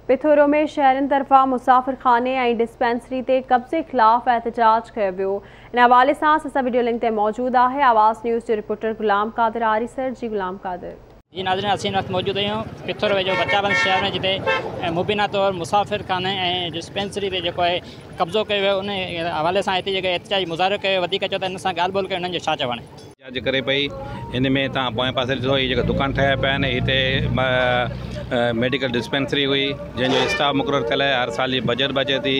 پٿورو ۾ شهرين طرفان مسافرخاني ۽ ڊسپينسري تي قبضي خلاف احتجاج ڪيو ويو. ان حوالي سان اسان سان وڊيو لنڪ تي موجود آهي آواز نيوز جو رپورٽر غلام قادر آريسر. جي غلام قادر. جي ناظرين، اسين هن وقت موجود آهيون پٿورو ويجهو بچابند شهر ۾، جتي مبينا طور مسافرخاني ۽ ڊسپينسري تي جيڪو آهي قبضو ڪيو ويو. ان حوالي سان هتي جيڪو احتجاجي مظاهرو ڪيو ويو. وڌيڪ اچو ته هن سان ڳالهه ٻولهه ڪيون، انهن جو ڇا چوڻ آهي. احتجاج ڪري پئي. هن ۾ توهان پوئين پاسي ڏسو، هي جيڪا دڪان ٺهيا پيا آهن، هتي ميڊيڪل ڊسپينسري هئي، جنهن جو اسٽاف مقرر ٿيل آهي. هر سال جي بجيٽ به اچي ٿي.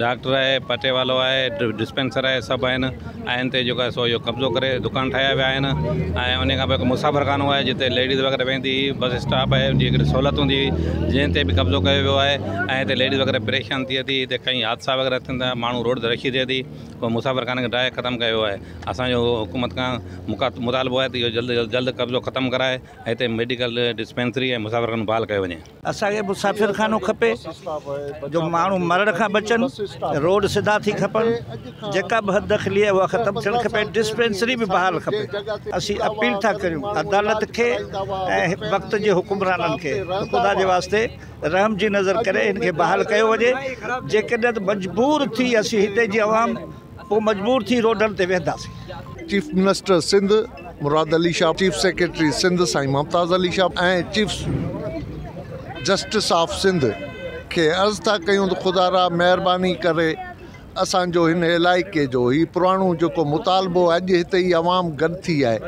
ڊاڪٽر آهي، پٽيوالو آهي، ڊسپينسر آهي، سڀ آهن ۽ هن تي جيڪو آهي سو اهو قبضو ڪري دڪان ٺاهيا ويا آهن. ۽ ان کان پوء هڪ مسافر خانو آهي، جتي ليڊيز وغيره ويندي هئي. بس اسٽاپ آهي، ان جي هڪڙي سهولت هوندي هئي، جنهن تي به قبضو ڪيو ويو آهي. ۽ هتي ليڊيز وغيره پريشان ٿئي ٿي. هتي ڪئي حادثا وغيره ٿين ٿا، ماڻهو روڊ تي رشي ٿئي ٿي. پوء مسافر خاني کي ڊاهي ختم ڪيو ويو آهي. اسان جو حڪومت کان مطالبو آهي ته اهو جلد از جلد قبضو ختم ڪرائي ۽ هتي ميڊيڪل ڊسپينسري ۽ مسافر خانو بحال ڪيو وڃي. اسان کي مسافر خانو کپي جو ماڻهو مرڻ کان بچن، روڊ سڌا ٿي کپن، جيڪا به حد دخلي آهي اها ختم ٿيڻ کپي، ڊسپينسري به بحال کپي. اسين اپيل ٿا ڪريون عدالت کي ۽ وقت جي حڪمرانن کي ته خدا جي واسطي رحم جي نظر ڪري هن کي بحال ڪيو وڃي، جيڪڏهن ته مجبور ٿي اسين هتي جي عوام پوء مجبور ٿي روڊن تي ويهنداسين. Chief minister Sindh Murad Ali Shah, chief secretary Sindh Sain Mumtaz Ali Shah ۽ chief justice of Sindh کي عرض ٿا ڪيون ته خدا را مهرباني ڪري اسان جو هن علائقي جو هي پراڻو جيڪو مطالبو اڄ هتي هي عوام گڏ ٿي آهي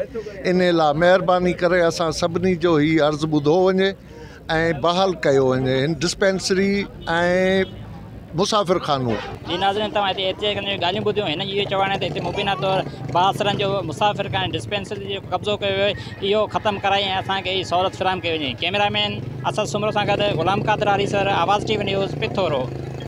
انهي لا مهرباني ڪري اسان سڀني جو هي عرض ٻڌو وڃي ۽ بحال ڪيو وڃي هن ڊسپينسري ۽ مسافر خانو. جي ناظرين، توهان هتي احتجاج ڪندڙن جون ڳالهيون ٻڌيون. هنن جو اهو چوڻ آهي ته هتي مبينا طور بااثرن جو مسافر خاني ڊسپينسري تي جيڪو قبضو ڪيو ويو آهي اهو ختم ڪرائي ۽ اسان کي هي سهولت فراهم ڪئي وڃي. ڪئميرا مين اسد سومرو سان گڏ Ghulam Qadir Arisar, Awaz T V news, Pithoro.